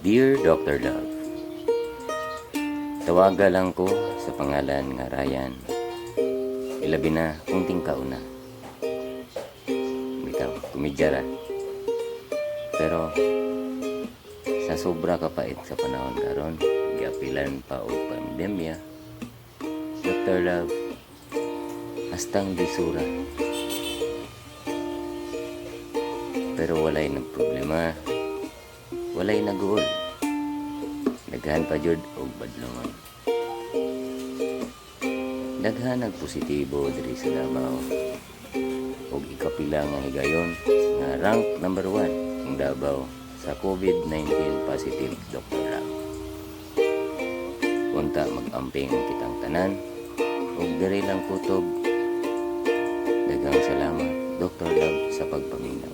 Dear Dr. Love, tawaga lang ko sa pangalan nga Ryan. Ilabi na kung tingkauna. Bitaw, komedya ra. Pero sa sobra kapait sa panahon karon, giapilan pa og pandemya. Dr. Love, hastang lisura. Pero walay nagproblema, walay naguol. Daghan pa jud og badlongon. Daghan nagpositibo diri sa Davao. Og ikapila nga higayon nga rank number 1 ang Davao sa COVID-19 positive, Dr. Love. Unta mag-amping kitang tanan ug diri lang kutob. Daghang salamat, Dr. Love, sa pagpaminaw.